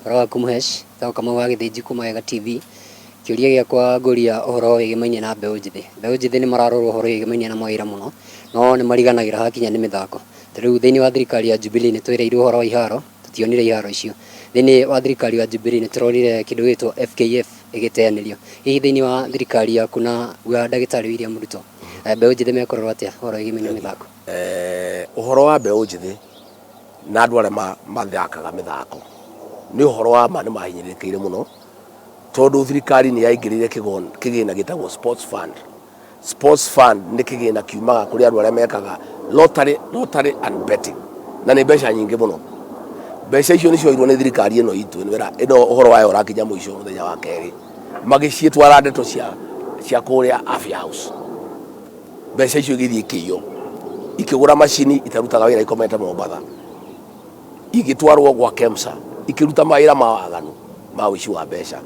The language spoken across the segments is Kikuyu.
Ũhoro waku Mũhesh, etagwo Kamau wa Gĩthĩnji kuma Wega TV. Kĩũria gĩakwa ngũria ũhoro wĩgĩmainie na mbeũ njĩthĩ. Mbeũ njĩthĩ nĩ mararorwo ũhoro wĩgĩmainie na mawĩra mũno, no nĩ mariganagĩra hakinya nĩ mĩthako. Ta rĩu thĩinĩ wa thirikari ya Jubilee nĩ twĩrĩirwo ũhoro wa iharo, tũtionire iharo icio. Thĩinĩ wa thirikari ya Jubilee nĩ tũronire kĩndũ gĩgwĩtwo FKF ĩgĩteanĩrio. Hihi thĩinĩ wa thirikari yaku na wa ndagĩtarĩ William Ruto, mbeũ njĩthĩ mekũrorwo atĩa ũhoro wĩgĩmainie na mĩthako? Ũhoro wa mbeũ njĩthĩ na andũ arĩa mathakaga mĩthako nĩ ũhoro wa ma nĩ mahinyĩrĩrĩkĩire mũno tondũ thirikari nĩ yaingĩrĩire kĩgĩna gĩtagwo sports fund. Sports fund nĩ kĩgĩna kiumaga kũrĩ andũ arĩa mekaga lottery, lottery and betting na nĩ mbeca nyingĩ mũno. Mbeca icio nĩ cioirwo nĩ thirikari ĩno itũ ĩno ũhoro wayo ũrakinya mũico mũthenya wa kerĩ, magĩciĩtwara ndeto cia cia kũrĩa Afya House. Mbeca icio igĩthiĩ ikĩiywo, ikĩgũra macini itarutaga wĩra ikomete Mombatha, igĩtwarwo gwa KEMSA ikĩruta mawĩra ma waganu ma ũici wa mbeca.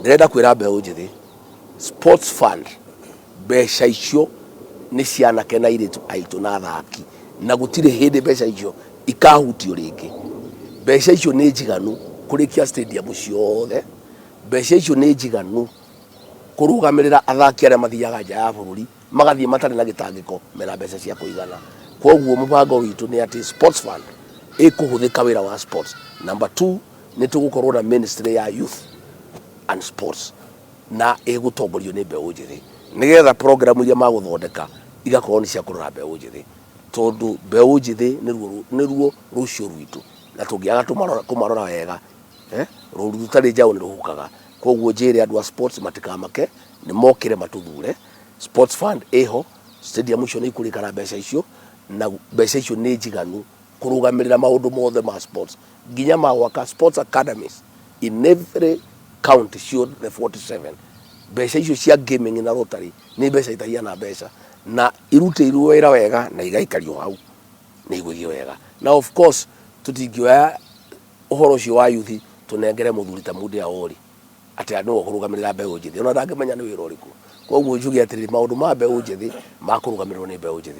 Ndĩrenda kwĩra mbeũ njĩthĩ, sports fund mbeca icio nĩ cia anake na airĩtu aitũ na athaki, na gũtirĩ hĩndĩ mbeca icio ikahutio rĩngĩ. Mbeca icio nĩ njiganu kũrĩkia stadium ciothe, mbeca icio nĩ njiganu kũrũgamĩrĩra athaki arĩa mathiaga nja ya bũrũri magathiĩ matarĩ na gĩtangĩko mena mbeca cia kũigana. Koguo mũbango witũ nĩ atĩ sports fund ĩkũhũthĩka wĩra wa sports. Number two, nĩ tũgũkorwo na ministry ya youth and sports na ĩgũtongorio nĩ mbeũ njĩthĩ nĩgetha program iria magũthondeka igakorwo nĩ cia kũrora mbeũ njĩthĩ, tondũ mbeũ njĩthĩ nĩruo rũciũ rwitũ na tũngĩaga kũmarora wega, rũru rũtarĩ njaũ nĩ rũhukaga. Koguo njĩre andũ a sports matikamake, nĩ mokĩre matũthure. Sports fund ĩho, stadium icio nĩ ikũrĩka na mbeca icio, na mbeca icio nĩ njiganu kũrũgamĩrĩra maũndũ mothe ma sports, nginya ma gwaka sports academies in every county ciothe 47. Mbeca icio cia gaming na lottery nĩ mbeca itahiana mbeca, na irutĩirwo wĩra wega na igaikario hau nĩ igũthiĩ wega. Na of course tũtingĩoya ũhoro ũcio wa youth tũnengere mũthuri ta Mundia Awori atĩ nĩwe ũkũrũgamĩrĩra mbeũ njĩthĩ, ona ndangĩmenya nĩ wĩra ũrĩkũ. Koguo njuge atĩrĩrĩ, maũndũ ma mbeũ njĩthĩ makũrũgamĩrĩrwo nĩ mbeũ njĩthĩ.